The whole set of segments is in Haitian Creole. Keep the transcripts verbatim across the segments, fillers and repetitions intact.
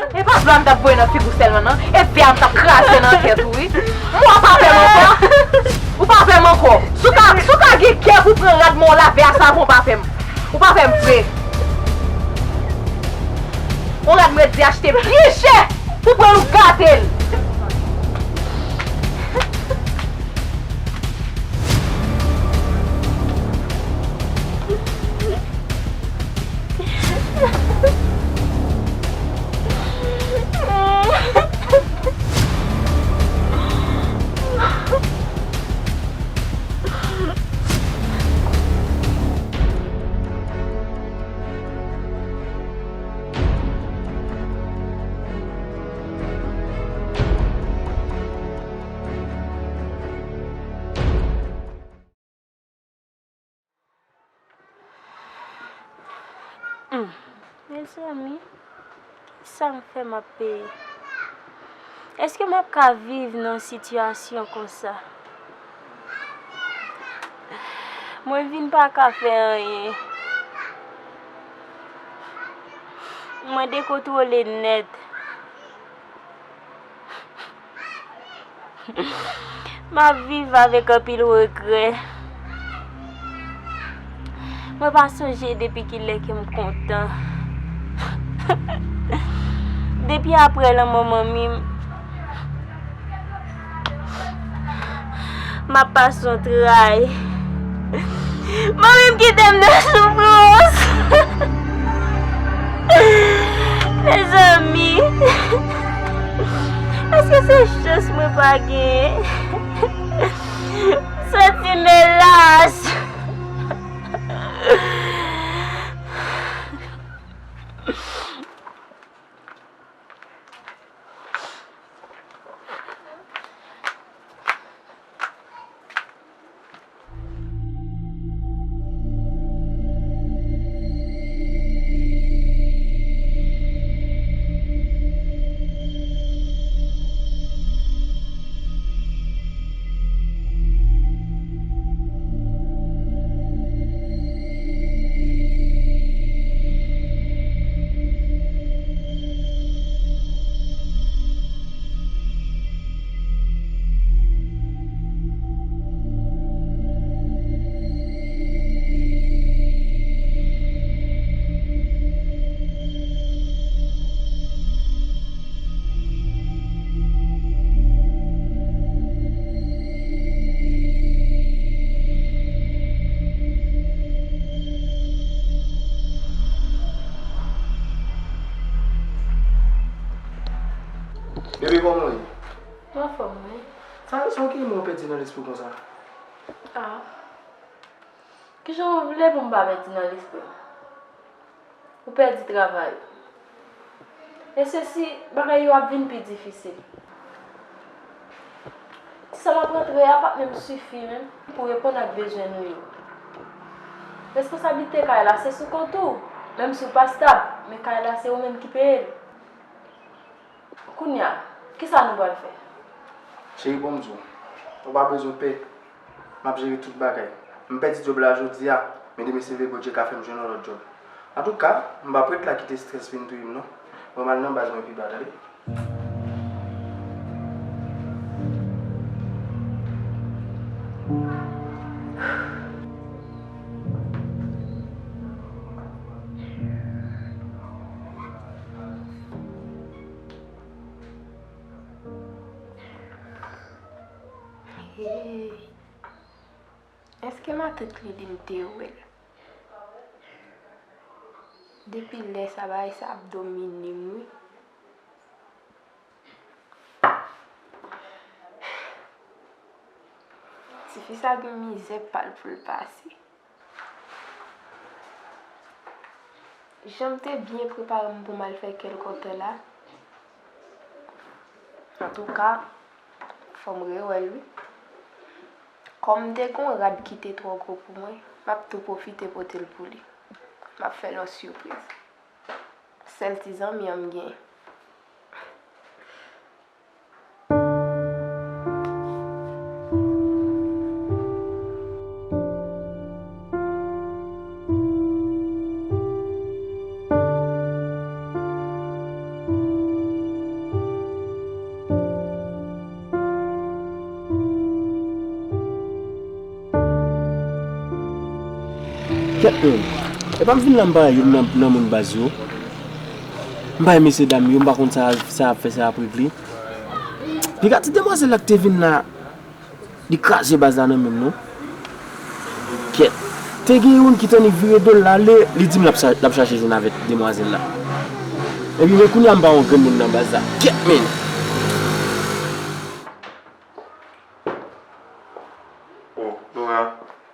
E pa dlo a m t ap voye nan figi w sèlman, non. E vè a m t ap kraze nan tèt ou, wi. Mwen, w pa pè m ankò. Ou pa pè m ankò. Si w ka, si w ka gen kè pou pran rad mwen w lave a, sa bon, w pa pè m. Ou pa pè m vre. Yon rad mwen di achte byen chè pou pran l ou gate l. Hmm. Mezanmi, kisa m fè m ap peye? Èske m ap ka viv nan sitiyasyon konsa? Mwen vin pa ka fè anyen. Mwen dekontwole nèt. M ap viv avèk anpil regrè. Mwen pa sonje depi kilè ke m kontan. Depi apre lanmò manmi m, m ap pase yon tray. Manmi m kite m nan soufrans. Mezanmi, èske se chans mwen pa genyen? M santi m elas. Bebe, kòman w ye? Mwen anfòm, wi. Sa, sa w ki mwen pèdi nan lespri w konsa? Ah. Kijan w vle pou m pa pèdi nan lespri m? Ou pèdi travay ou. E sesi, bagay yo ap vin pi difisil. Ti sa m ap rantre a p ap menm sifi menm pou reponn ak bezwen nou yo. Responsablite kay la se sou kont ou. Menm si w pa stab, men kay la se ou menm ki peye l. Kounye a, kisa nou pral fè? Cheri, bon m di w, ou pa bezwen pè. M ap jere tout bagay. M pèdi djòb la jodi a, men demen si Bondye ka fè m jwenn yon lòt djòb. Antouka, m pa prèt la kite estrès vin touye m non. Mwen m al nan baz mwen pi ba, tande? Hey. Èske matant Liline te wè l? Depi lè sa, bagay sa ap domine m, wi. Tifi sa gen mizè pa l pou l pase. Jan m te byen prepare m pou m al fè kè l kontan la. Antouka, fò m rewè l, wi. Kòm m te gen yon rad ki te twò gwo pou mwen, m ap tou pwofite pote l pou li. M ap fè l yon sipriz. Sèl ti zanmi an m gen. Kèt menm. Epa m vin la m pa youn nan, nan moun baz yo. M pa mesye dam yo, m pa konn sa, sa ap fè sa ap regle. Piga ti demwazèl la k te vin la, li kraze baz la nan men m non. Kèt. Te gen youn ki tann li vire do l la, li, li di m l ap sa, l ap chache jwenn avèk demwazèl la. Epi men kounye a m pa yon grenn moun nan baz la. Kèt men. Oh, Laura.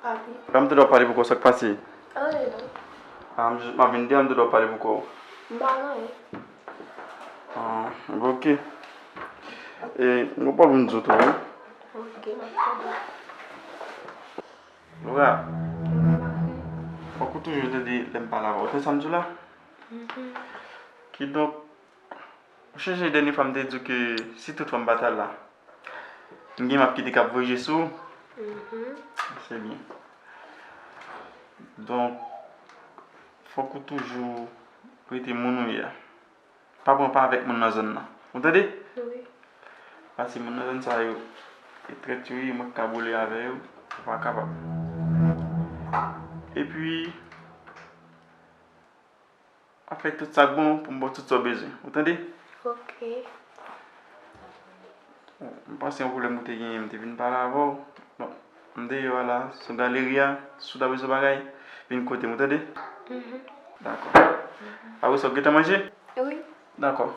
Papi. Fè m tande w ap pale pou kò, sa k pase? Anyen non. Ah, m jis, m ap vin di a, m tande w ap pale pou kò. M pa nan anyen. Ah, ok. E, m gon pawòl pou m di w tou, wi. Ok, m ap tande. Laura, fòk ou toujou tande lè m pale avè w. Ou tande sa m di w la? Mhm. Kidonk, ou chonje dènye fwa m te di w ke si toutfwa m pa t al la, m gen m ap kite k ap voye sou ou? Mhm. Se byen. Donk, fòk ou toujou rete moun ou ye a. Pa pran pa avèk moun nan zòn nan. Ou tande? Wi. Paske moun nan zòn sa yo, e trèt yo ye, mwen k ka boule avè yo, ou pa kapab. Epi, ap fè tout sa k bon pou m ba w tout sa w bezwen. Ou tande? Ok. M panse yon pwoblèm ou te genyen, m te vin pale avè w. Bon, m deyò a la, sou galeri a, si w ta bezwen bagay, vin kote m, ou tande? Mhm. Dakò. Apre sa, w gentan manje? Wi. Dakò.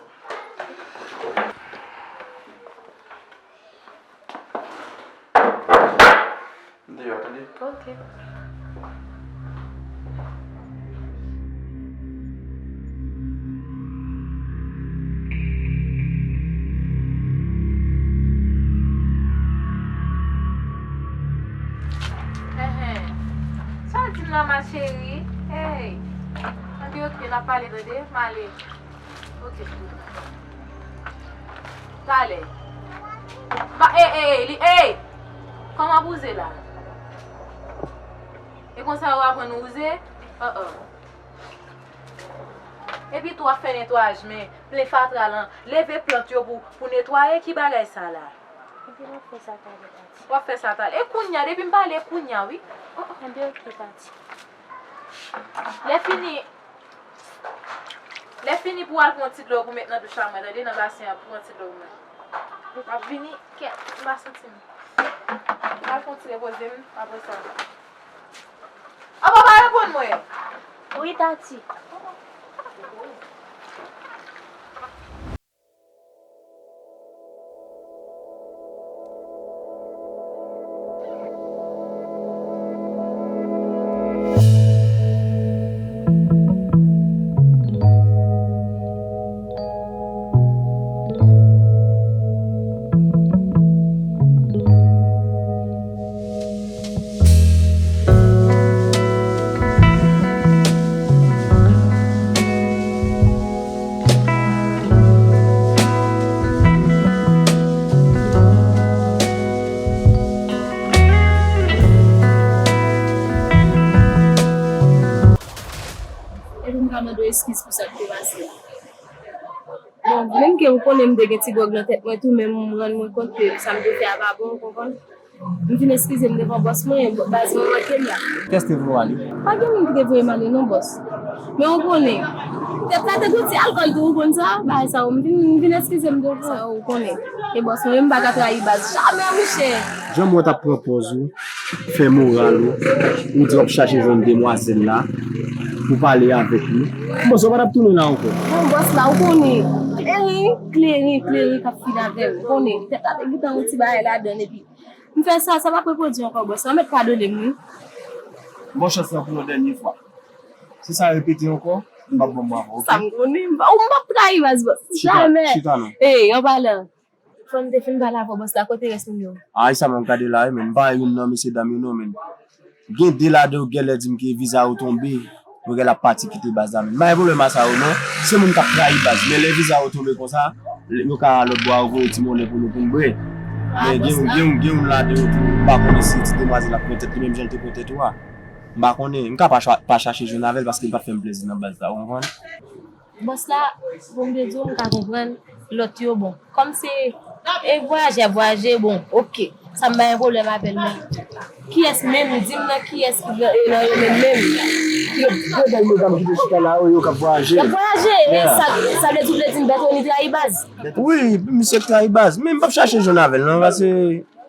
M deyò, tande? Ok. Hey, hey. Sa w di m la, ma chérie? Hey. Ann, ok, n ap pale, tande? M ale. Ok. Talè. Ba, ey, ey, ey, li, ey! Kòman bouze la? E konsa yo aprann ou bouze? Uh-uh. Epi tou w ap fè netwayaj, men plen fatra lan, leve plant yo pou, pou netwaye, ki bagay sa la? Epi m ap fè sa talè, tati. W ap fè sa talè. E kounya, depi m pale kounya, wi. Oh, oh. Enben, ok, tati. Lè fini, Lè fini pou w al pran ti dlo pou met nan douch la mwen, tande, nan basen an pou pran ti dlo pou mwen. M ap vini, kèt, m pa santi m. M al pran ti repoze m, apre sa. Apa w pa reponn mwen? Wi, tati. Epi m ka mande w eskiz pou sa k te pase a. Bon, menm ke ou konnen m te gen ti gwòg nan tèt mwen tou, men m rann mwen kont ke sa m te fè a pa bon, ou konprann? M vin eskize m devan bòs mwen, baz mwen manke m la. Kiyès te voye w ale? Pa gen moun ki te voye m ale non, bòs. Men ou konnen, tèt la te gon ti alkòl tou, ou konn sa? Bagay sa yo, m vin, m vin eskize m devan. Sa yo, ou konnen. E bòs mwen, m pa ka trayi baz. Jamè, monchè! Jan m wè w t ap pran pòz ou, fè moral ou, ou di w ap chache jwenn demwazèl la pou pale avèk li. M panse w pa t ap tounen la ankò. Bon, bòs la, ou konnen. Kleren, kleren, kleren k ap fin avè m. Ou konnen, tèt la te gentan yon ti bagay ladan l, epi m fè sa, sa p ap repwodui ankò, bòs. Ou mèt padone m, wi. Bon chans lan pou yon dènye fwa. Si sa repete ankò, m p ap ban m bravo, ok? Sa m konnen, m p ap, m p ap trayi baz, bòs. Chita, jamè. Chita non. Ey, an palan. Fò m te fin pale avè w, bòs la, kote rès nimewo? Ay, sa m ap gade la, wi, men m pa youn nan mesye dam yo non, men. Gen de ladan yo genlè di m ke viza yo tonbe, yo genlè ap pati kite baz la, men. M pa gen pwoblèm a sa yo non. Se moun k ap trayi baz, men lè viza yo tonbe konsa, yo ka lòt bò a, yo voye ti monnen pou nou, pou n bre. Men gen, gen, gen youn ladan yo tou, m pa konnen si ti demwazèl ap pran tèt li menm jan l te pran tèt ou a. M pa konnen, m ka pa cha-, pa chache jwenn avè l paske l pa t fè m plezi nan baz la, ou konprann? Bòs la, pou m te di w, m ka konprann lòt yo, bon. Kòm se E vwayaje, ap vwayaje, bon, oke. Sa m pa gen pwoblèm avè l, men kiyès menm? Di m nan kiyès ki nan, e nan yo menm menm? Yo de bèl medam ki te chita la, yo, yo k ap vwayaje. Y ap vwayaje, e sa, sa vle di w vle di m Bètoni trayi baz? Wi, misye k trayi baz. Men m p ap chache jwenn avè l, non, paske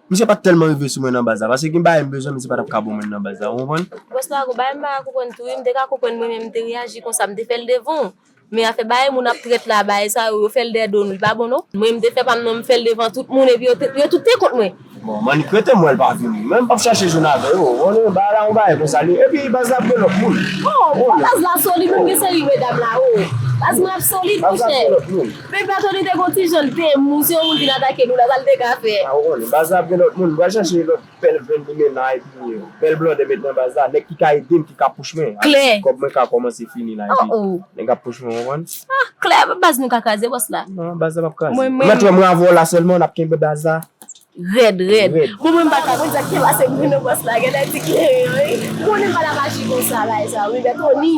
misye pa t tèlman rive sou mwen nan baz la. Paske gen bagay m bezwen, misye pa t ap ka ban mwen nan baz la, ou konprann? Bòs la, gon bagay m pa ka konprann tou, wi, m te ka konprann mwen menm, m te reyaji konsa, m te fè l devan w. Men afè bagay moun ap trèt la, bagay sa yo, yo fè l dèyè do nou, li pa bon non. Mwen, m te fè pa m non, m fè l devan tout moun, epi yo, te- yo tout te kont mwen. Bon, m annik rete, m wè l pa vini. Men m p ap chache jwenn avè yo. Ou konnen, bagay la, yon bagay konsa li ye. Epi baz la ap gen lòt moun. Oh, baz la solid, menm gen seri medam la, oh. Baz mwen ap solid, monchè. Baz la ap gen lòt moun. Men Bètoni te gon ti jan l te mou, si yon moun vin atake nou la, sa l te ka fè? Ah, ou konnen, baz la ap gen lòt moun. M pral chache lòt bèl grenn limena epi bèl blòdè met nan baz la. Nèg ki ka ede m, ki ka pouch mwen. Klè. Kòb mwen ka kòmanse fini la, epi nèg ap pouch mwen, ou konprann? Ah, klè, baz nou ka kraze, bòs la. Non, baz la p ap kraze. Mwen, mwen, mèt wè mwen avè w la sèlman, n ap kenbe baz la. Rèd, rèd. Bon, mwen, m pa ka konn sa k te pase mwen nan bòs la, gen nèg di klere, wi. Bon, mwen, m pa t ap aji konsa, bagay sa, wi, Bètoni.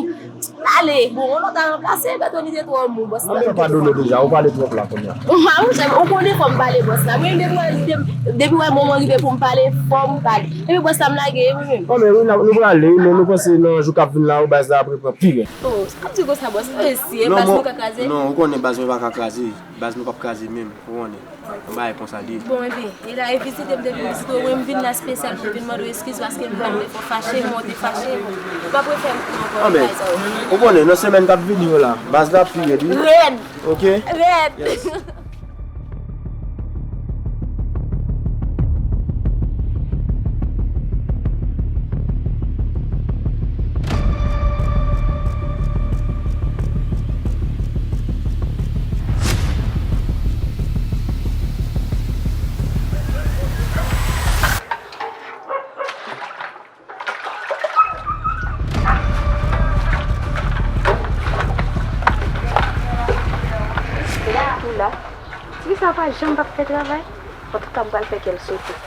Ale, bon, yon lòt a ranplase, Bètoni te twò mou, bòs la. Mwen padone w deja, ou pale twòp la kounye a. Ah, monchè, ou konnen fò m pale, bòs la. Mwen, depi wè, depi wè moman rive pou m pale, fò m pale. Epi bòs la, m lage, wi, menm. Bon, men wi, n ap- nou prale, wi, men nou panse nan jou k ap vin la, baz la ap reprann pi rèd. Oh, sa k ap di konsa, bòs? Mesye, baz nou ka kraze? Non, ou konnen baz mwen pa ka kraze. Baz nou p ap kraze menm, ou konnen. Yon bagay konsa li ye. Bon, ebyen, e la, e vizite m te vin vizite w, mwen, m vin la espesyal pou m vin mande w eskiz paske m pa vle fè w fache, men w te fache. Ou pa prefere m konnen ankò bagay sa yo. Ou konnen, nan semèn k ap vini yo la, baz la ap pi rèd, wi. Rèd! Oke? Rèd! Yes. Ou la. Ti fi sa pa janm p ap fè travay. Antouka, m pral fè kè l sote.